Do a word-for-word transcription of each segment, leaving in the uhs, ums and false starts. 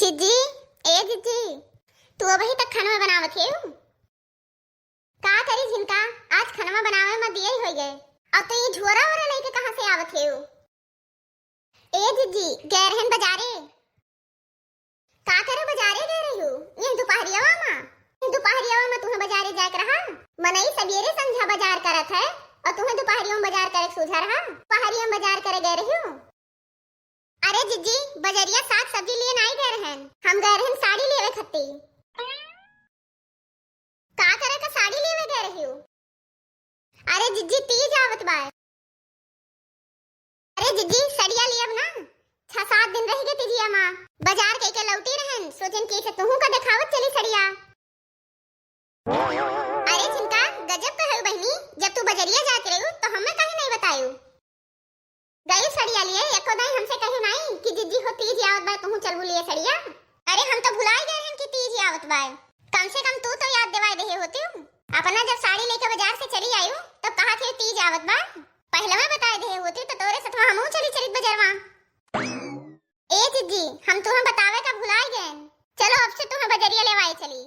जिज्जी, ए जिज्जी, तू अबही तक खनवा बनावत हेउ? का करी झिनका, आज खनवा बनावे मा दियई होइ गए। अब तो ई झोरा ओरा लइके कहाँ से आवत हेउ? ए जिज्जी, गए रहन बजारे। का करे बजारे गए रहिउ? ये दुपहरियावा मा, ये दुपहरियावा मा तुहें बजारे जाए के रहा? मनई सबेरे संझा बजार करत है और तुहें दुपहरिया मा बजार करे के सूझा रहा? दुपहरिया मा बजार करे गए रहिउ? अरे जिज्जी, बजरिया साग सब्जी लिए नाई गए रहन, हम गए रहन साड़ी लेवे खत्ती। का करे का साड़ी लेवे गए रहिउ? अरे जिज्जी, तीज आवत बा। अरे जिज्जी, सड़िया लियब ना, छह सात दिन रहि गए तीजिया मा। बजार कइके लौटी रहन, सोचन कि इसे तुहू का देखावत चली सड़िया। अरे झिनका, गजब का है बहिनी, जब तू बजरिया जात रहिउ तो हमें काहे नाई बतायु? गई सड़िया लिए, एको दाई हमसे कहे नाई कि जिज्जी हो तीज आवत बा, तुहू चलबू लिए सड़िया। अरे हम तो भुलाई गए रहन कि तीज आवत बा, कम से कम तू तो याद दिवाए देहे होतिउ। अपना जब साड़ी लेके बजार से चली आयु तब कहा थे तीज आवत बा, पहले में बताए देहे होतिउ तो तोरे सथवा हमहू चली चलित बजरवा। ए जिज्जी, हम तुहें बतावे का भुलाई गए, चलो अब से तुहें बजरिया लेवाए चली।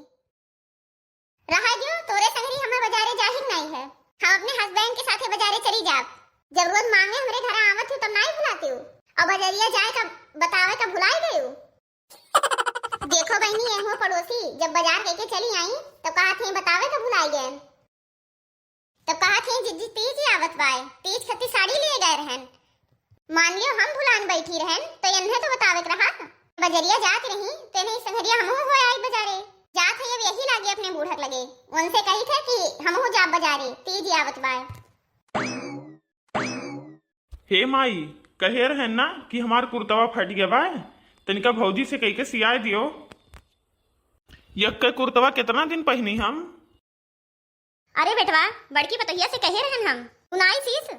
रहा दियो, तोरे संगरी हमें बजारे जाहिर नाई है। हम अपने husband के साथे बजारे चली जाब। जब रोज मांगे हमरे घरा आवत हो तब नाई भुलाते हो। और बजरिया जाए का बतावे का भुलाई गए हो। देखो बहिनी, ये हो पड़ोसी, जब बजार कइके चली आई तब कहा थे बतावे का भुलाई गए। तब कहा थे जिज्जी तीज आवत बाय, तीज खत्ती साड़ी लिए गए रहन। मान लियो हम भुलान बैठी रहन, तो एन्हे तो बतावे के रहा। बजरिया जात रही, तेने संघरिया हमहू हो आई बजारे। जात है अब यही लागे अपने बूढ़क लगे। उनसे कही थे कि हमहू जाब बजारे, तीज आवत बाय। हे माई, कहे रहन ना कि हमार कुर्तवा फट गया बाय, तनिका भौजी से कह के सियाए दियो। यक्के कुर्तवा कितना दिन पहिनी हम? अरे बेटवा, बड़की पतोहिया से कहे रहन हम, तू ना आइसीस।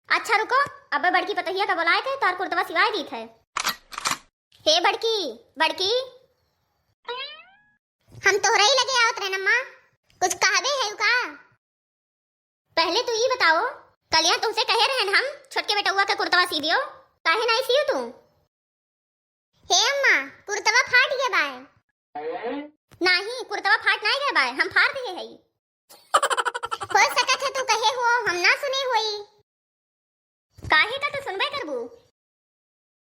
अच्छा रुको, अब बड़की पतोहिया का बुलाए के तोर कुर्तवा सिवाए दीत है। हे बड़की, बड़की। हम तोहरे ही लगे आवत रहन अम्मा, कुछ कहबे है का? पहले तू ई बताओ, कलिया तुमसे कहे रहन हम छोटके बेटउआ के कुर्तवा सी दियो, काहे नाई सियो तू? हे अम्मा, कुर्तवा फाट गया बाय। नाही, कुर्तवा फाट नाई गया बाय, हम फाड़ दिए हई। हो सकत है तू कहे हो, हम ना सुने होई। काहे का तू सुनबे करबू?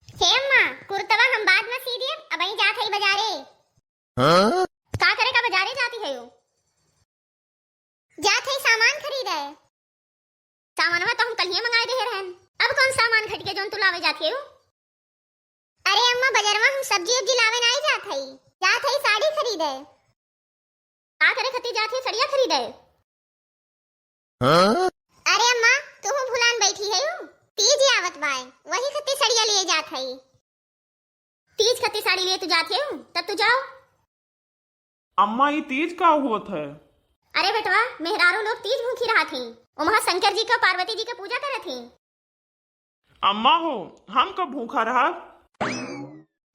हे अम्मा, कुर्तवा हम बाद में सी दिए, अबही जात हई बजारे। हाँ? का करे का बजारे जाती है यो? जात हई सामान खरीदे। सामानवा तो हम कलिये मंगाए देहे रहन। अब कौन सामान घट के जौन तू लावे जात हेउ? अरे अम्मा, बजरवा हम सब्जी उब्जी लावे नाई जात हई, जात हई साड़ी खरीदे। का करे खत्ती जात हई सड़िया खरीदे? हाँ? अरे अम्मा, तुहू भुलान बैठी हेउ, तीज आवत बाय, वही खत्ती सड़िया लिए जात हई। तीज खत्ती साड़ी लिए तू जात हेउ, तब तू जाओ। अम्मा, ई तीज का होत है? अरे बेटवा, मेहरारू लोग तीज भूखी रहत ही, ओमहा शंकर जी का पार्वती जी का पूजा करत ही। अम्मा हो, हम कब भूखा रहब?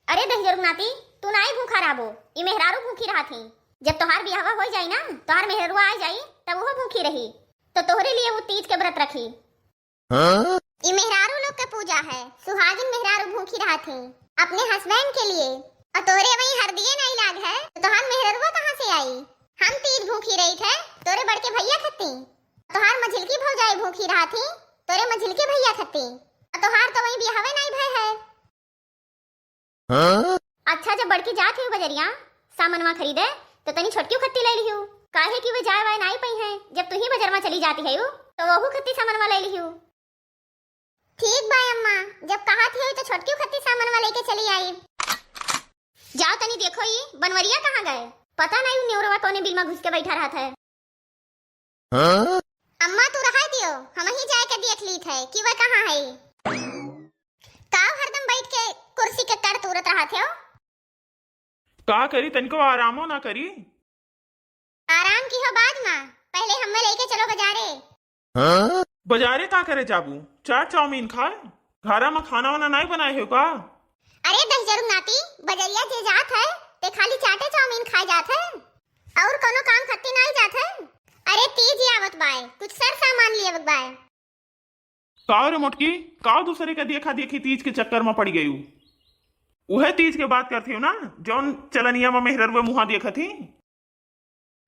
अरे दहिजरू नाती, तू नाई भूखा रहबो, ई मेहरारू भूखी रहत ही। जब तोहार बियाहवा हो जाई ना, तोहार मेहररुआ आ जाई, तब वो भूखी रही, तो तोहरे लिए वो तीज के व्रत रखी। हाँ? ई मेहरारू लोग के पूजा है, सुहागिन मेहरारू भूखी रहत ही अपने husband के लिए। और तोरे वही हरदिये नाई लाग है, तो तोहार मेहररुआ कहाँ से आई? हम तीज भूखी रही थे, तोरे बड़के भैया खत्ती। तोहार मझिलकी भौजाई भूखी रहत ही, तोरे मझिलके भैया खत्ती। और तोहार तो वही बियाहवे नाई भय है। हाँ? अच्छा, जब बड़की जात हिउ बजरिया सामनवा खरीदे, तो तनी छोटकियो खत्ती ले लिहिउ, काहे कि वे जाए वाए नाई पई हैं। जब तू ही बजरवा चली जाती है, तो वहू खत्ती सामनवा ले लिहिउ। ठीक बा अम्मा, जब कहत हिउ तो छोटकियो खत्ती सामनवा लेके चली आई। जाओ तनी देखो, ई बनवरिया कहाँ गए? पता नहीं उ नेवरवा कौने बिल में घुस के बैठा रहत है। हाँ? अम्मा, तू रहा दियो, हम ही जाए के देख लीत है कि वह कहाँ है। का हरदम बैठ के कुर्सी के कड़ तूरत रहत हो? का करी, तनिको आरामो ना करी। आराम की हो बाद में, पहले हमें लेके चलो बजारे। हाँ? बजारे का करे जाबू? चाट चाउमीन खाए? घरा में खाना वाना नहीं बनाए हो का? अरे दहिजरू नाती, बजरिया जे जात है, ते खाली चाटे चाउमीन खाए जात है, और कोनो काम खत्ती नहीं जात है। अरे तीज आवत बाय, कुछ सर सामान लिए बाय। का रे मोटकी, का दूसरे के देखा देखी तीज के चक्कर में पड़ गयू? उहे तीज के बात करत हऊ ना, जौन चलनिया में मेहररुए मुहा देखत ही?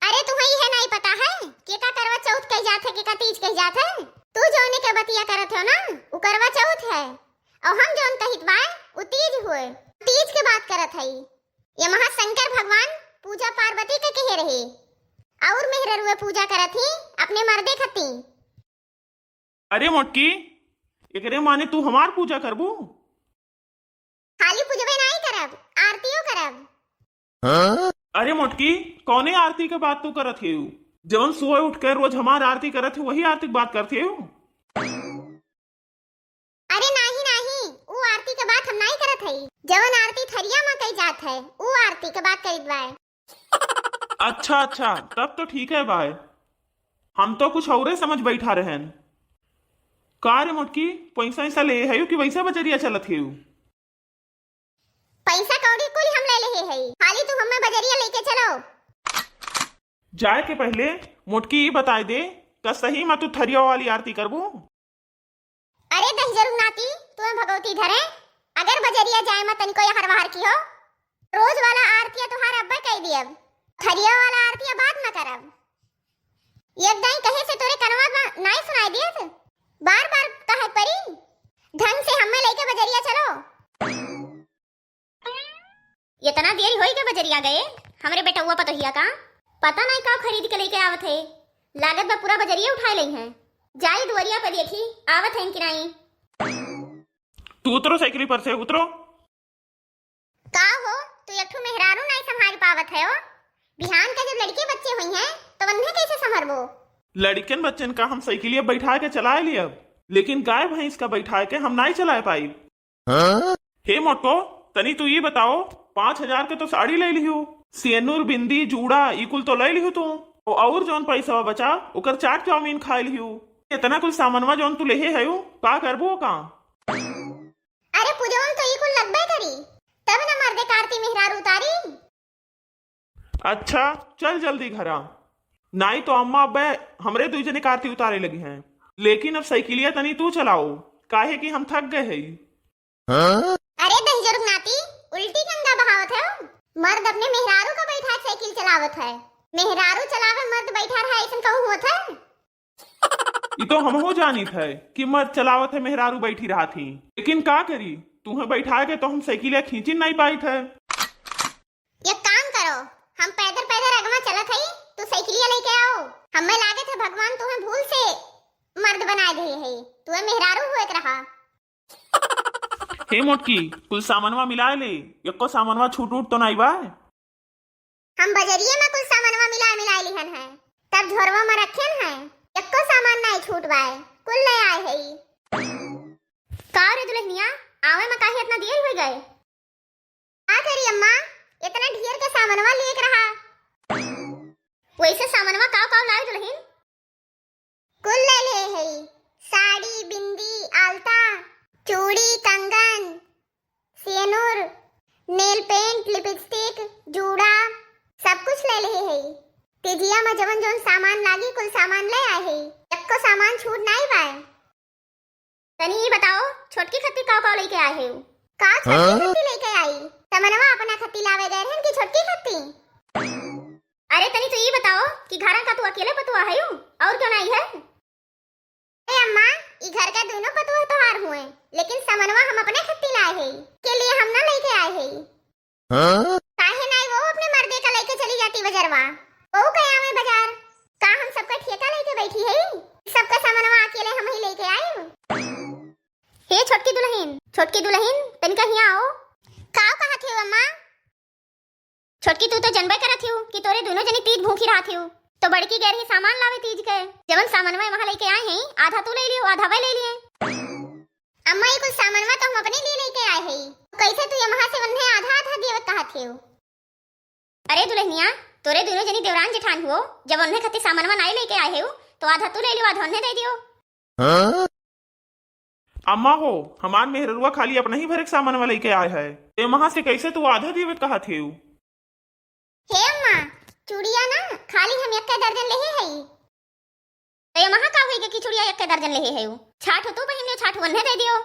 अरे, तुहैं इहे नाहीं पता है कि का करवा चौथ कही जात है, कि का तीज कही जात है? तू जौने के बतिया करत हो ना, उ करवा चौथ है, और हम जौन कहित बाय, उ तीज हुए। तीज के बात करत हई। ये महाशंकर भगवान पूजा पार्वती के कहे रहे, और मेहररुए पूजा करत ही अपने मर्दे खती। अरे मोटकी, एकरे माने तू हमार पूजा करबू? खाली पूजबे नाहीं करब, आरतियो करब। अरे मोटकी, कौने आरती के बात तू करत हेऊ? जवन सोए उठ के रोज हमार आरती करत हेऊ, वही आरती के बात करत हेऊ? अरे नाहीं, नाहीं, ऊ आरती के बात हम नाहीं करत हई। जवन आरती थरिया में कही जात है, ऊ आरती के बात करित बाय। अच्छा, अच्छा, तब तो ठीक है बाय। हम तो कुछ औरे समझ बैठा रहन। का रे मोटकी, पैसा ऐसा ले हेऊ कि वैसा बजरिया चलत हेऊ? पैसा कौड़ी कुल हम ले लेहे हई, खाली तू हमें बजरिया लेके चलो। जाए के पहले मोटकी ई बताए दे, का सही में तू थरिया वाली आरती करबू? अरे दहिजरू नाती, तू भगवती धरे, अगर बजरिया जाए में तनिको यहर वहर किहो, रोज वाला आरतिया तुहार अब्बे कई दियब, थरिया वाला आरतिया बाद में करब। एक दाई कहे से तोरे कनवा में नाई सुनाई दियत, बार बार कहे परी, ढंग से हमें लेके बजरिया चलो। इतना देरी होई के बजरिया गए, हमरे बेटउआ पतोहिया का पता नाई का खरीद के लेके आवत है, लागत बा पूरा बजरिया उठाए लई हैं। जाई दुआरिया पे देखी आवत हैं कि नाई। तू उतरो साइकिल पर से, उतरो। का हो, तू एक ठो मेहरारू नाई संभाल पावत है हो? बिहान का जब लड़के बच्चे हुई हैं, तो उन्हें कैसे संभरबो? लड़कन बच्चन का हम साइकिलिया बैठा के चलाए लियब, लेकिन गाय भैंस का बैठा के हम नाई चलाए पाई। हाँ? हे मोटको, तनी तू ई बताओ, पाँच हजार के तो साड़ी ले लिहू, सेनुर, बिंदी, जूड़ा, ई कुल तो ले लिहू तू, और जौन पैसा बचा, ओकर चाट चाउमीन खाए लिहू। इतना कुल सामानवा जौन तू लेहे है, का करबू का? अरे पूजवन तो ई कुल लगबे करी, तब न मर्दे क आरती मेहरारू उतारी। अच्छा, चल जल्दी घरा, नाई तो अम्मा अब्बे हमरे दुई जने क आरती उतारे लगी हैं। लेकिन अब साइकिलिया तनी तू चलाओ, काहे कि हम थक गए हई। हाँ? अरे दहिजरू क नाती, उल्टी गंगा बहावत है। मर्द अपने मेहरारू का बैठा के साइकिल चलावत है, मेहरारू चलावे मर्द बैठा रहे, ऐसन कहूँ होत है? ई तो हमहू जानित है कि मर्द चलावत है, मेहरारू बैठी रहत ही, लेकिन का करी, तुहें बैठा के तो हम साइकिलिया खींची नाई पाइत है। एक काम करो, हम पैदर पैदर अगवा चलत हई, तू साइकिलिया लेके आओ। हमें लागत है भगवान तुहें भूल से मर्द बनाए दिए है, तुहें मेहरारू हुए के रहा। हे मोटकी, कुल सामानवा मिलाए ले, एको सामानवा छूट उट तो नाई बा? हम बजरिये में कुल सामानवा मिलाए मिलाए लिहन है, तब झोरवा में रखेन है, एको सामान नाई छूट बाय, कुल ले आए है। का रे दुल्हनिया, आवे में काहे इतना देर हो गए? का करी अम्मा, इतना ढेर के सामानवा लेके रहा। वैसे सामानवा काव काव लाए दुल्हन? कुल ले ले हई, साड़ी, बिंदी, आलता, चूड़ी, कंगन, सेनुर, नेल पेंट, लिपस्टिक, जूड़ा, सब कुछ ले ले हई। तेजिया में जवन जवन सामान लागी, कुल सामान ले आए हई। एको सामान छूट नाई बाय। तनी ई बताओ, छोटकी खत्ती काव काव लेके आए हऊ? का छोटकी हाँ? खत्ती लेके आई? समनवा अपना खत्ती लावे गए रहन कि छोटकी खत्ती? अरे तनी तू ई बताओ कि घरा का तू अकेले पतुआ हऊ और क्यों नाई है? ए अम्मा, ई घर का दोनों पतुआ तोहार हुए, लेकिन समनवा हम अपने खत्ती लाए है, के लिए हम ना लेके आए है। हाँ? काहे नाई वो अपने मर्दे का लेके चली जाती बजरवा? वो कहे आवे बजार? का हम सबका ठेका लेके बैठी है? सबका सामानवा अकेले हम ही लेके आए? हे छोटकी दुल्हन, छोटकी दुल्हन, तनिका हियाँ आओ। का कहत हो अम्मा? छोटकी, तू तो जनबे करत हियो कि तोरे दोनों जनी तीज भूखी रहत हियो, तो बड़की गैर ही सामान लावे तीज के। जवन सामानवा वहाँ लेके आए हैं, आधा तू ले लियो, आधा वह ले लिए। अम्मा, ये कुल सामानवा तो हम अपने लिए लेके आए हैं, कैसे तू यहाँ से उन्हें आधा आधा देवे कहत हियो? अरे दुल्हनिया, तोरे दोनों जनी देवरान जेठान हुओ, जब उन्हें खत्ती सामानवा नाई लेके आए हो, तो आधा तू ले लियो, आधा उन्हें दे दियो। हाँ? अम्मा हो, हमार मेहररुआ खाली अपना ही भरे के सामानवा लेके आए है, ते वहां से कैसे तू आधा देवे कहत हेऊ? हे अम्मा, चूड़िया ना खाली हम एक दर्जन लेहे हई। तो ये महा का होई गे कि चूड़िया एक दर्जन लेहे हऊ? छाठ तू पहिन लियो, छाठ उन्हें दे दियो।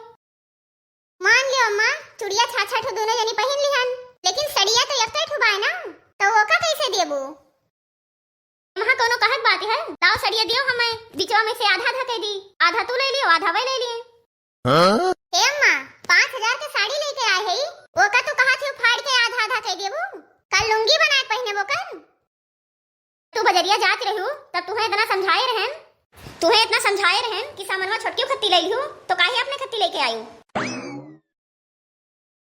मान लियो अम्मा, चुड़िया छह छह ठो दोनों जनी पहिन लिहन, लेकिन सड़िया तो एक ठो बाय ना, तो ओका कैसे देबू? वहाँ कोनो कहक बात है? लाओ सड़िया दियो हमें, बिचवा में से आधा आधा कह दी, आधा तू ले लियो, आधा वह ले लिए। हाँ? हे अम्मा, पाँच हजार के साड़ी लेके आए है, ओका तू कहा थी फाड़ के आधा आधा कह देबू? कल लुंगी बनाए पहिने वो कर। तू बजरिया जात रहू, तब तुहे इतना समझाए रहन, तुहे इतना समझाए रहन कि सामनवा छोटकी खत्ती ले लिहू, तो काहे अपने खत्ती लेके आयू?